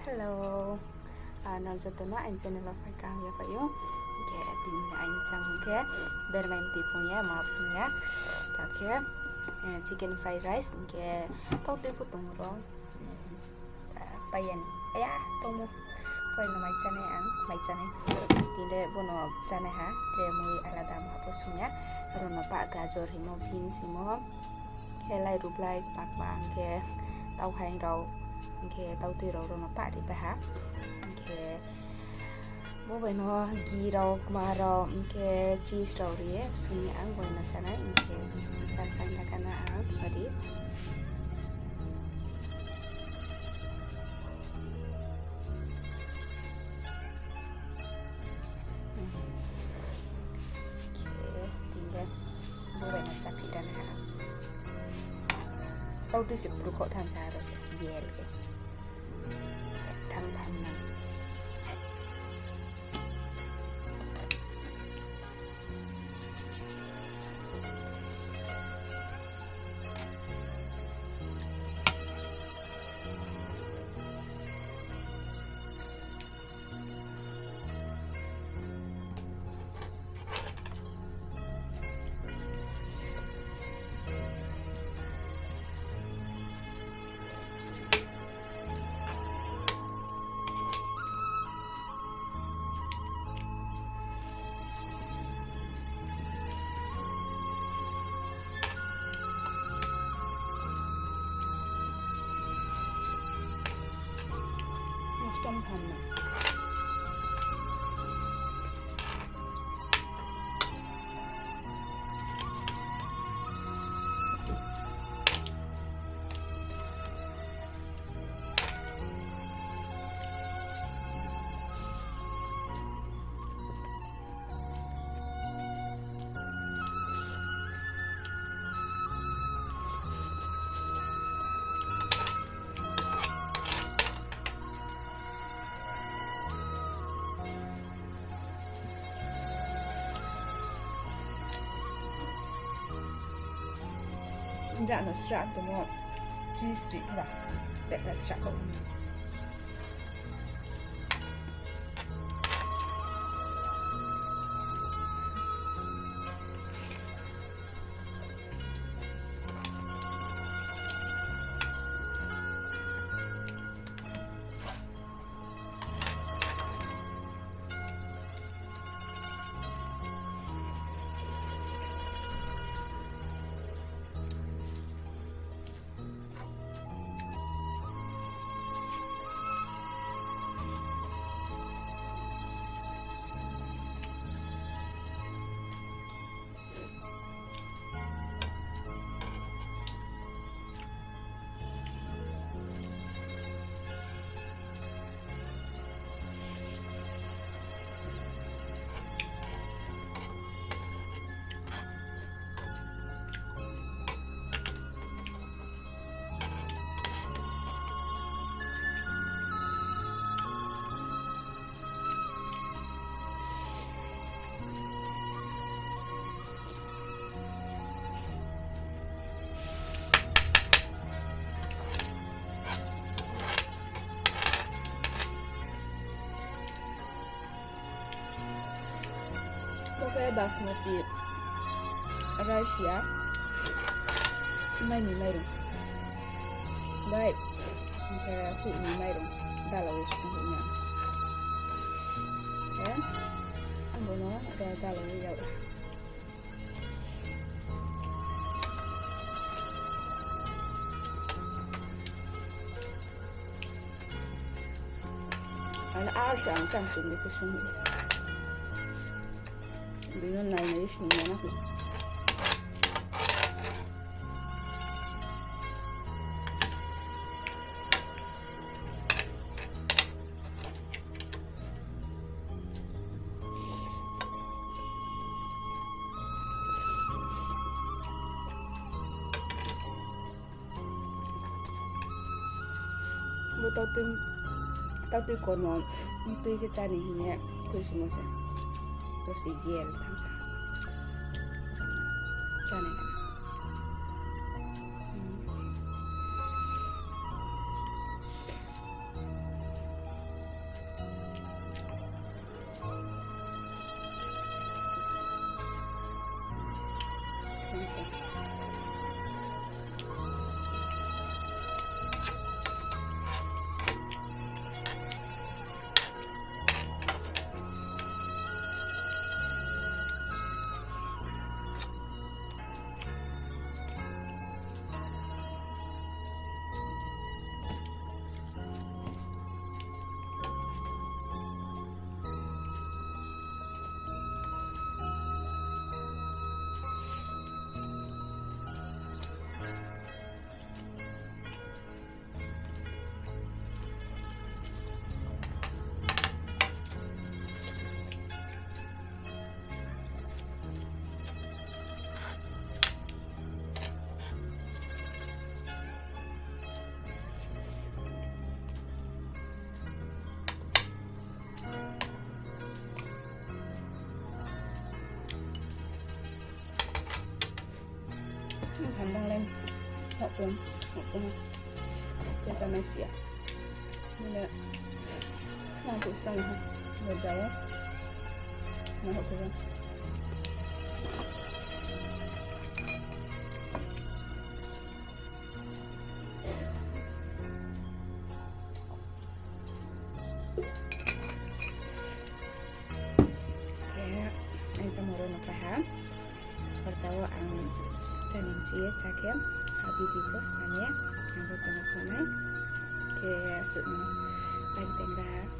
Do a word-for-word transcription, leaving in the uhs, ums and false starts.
Hello. Ah, nrao joto no aini channel wo phai kaham ya phai ou. Hing khe tini ni aini chámung khe bermai mtui phung ya, ma phung ya. Tao khe, eh, chicken fried rice, hing khe tau tui pho tong ro. Hmm, ah, pai ya ni. Aya, tongmo. Koi no mai chánai ang, mai chánai. Tini le bo no chánai ha, tre mui alada ma pho sung ya. Aro no pah gajor himo, beans himo. Khe lairublai pakma hing khe tau haing rao, hing khe tau tui rao ro no pah ri pai ha. Hing khe bo bai no ghee rao, kma rao, hing khe cheese rao ri ye sung ye ang bo no chánai, hing khe sa sa na ka na ang ri. Khe, tini le bo bai no chaphi ra na ha. Tau tui se bru kho tham sa ro se yel khe. Thang tham na. Mostom ham na. Jano srah tongmo, cheese ri khe ba, beta srah kho. Bo khe basmati rice ya, mai ni mairung. Bai, hing khe huh ni mairung, dala wo song hing ya. Khe, ang bo no ro dala wo yag. Ang ar se ang chang chung de khe sung. Bini nai nai sung ya na khe. Bo tautui, tautui kormo, tui khe chá ni hing ye, khuisimo se. To se gel tham sa. Chá ni. Hmm. Pum, pum. Khe sa mai si ya. Nile, nang pum sa ha. Bo jao. Na ho khe. Khe, ang chámung rao no pai ha. Hor jao ang chá ni mchi ye chá khe, ha video pho snam ye, ang joto no phnuh nai. Khe, asuh no, pai teng ra ha.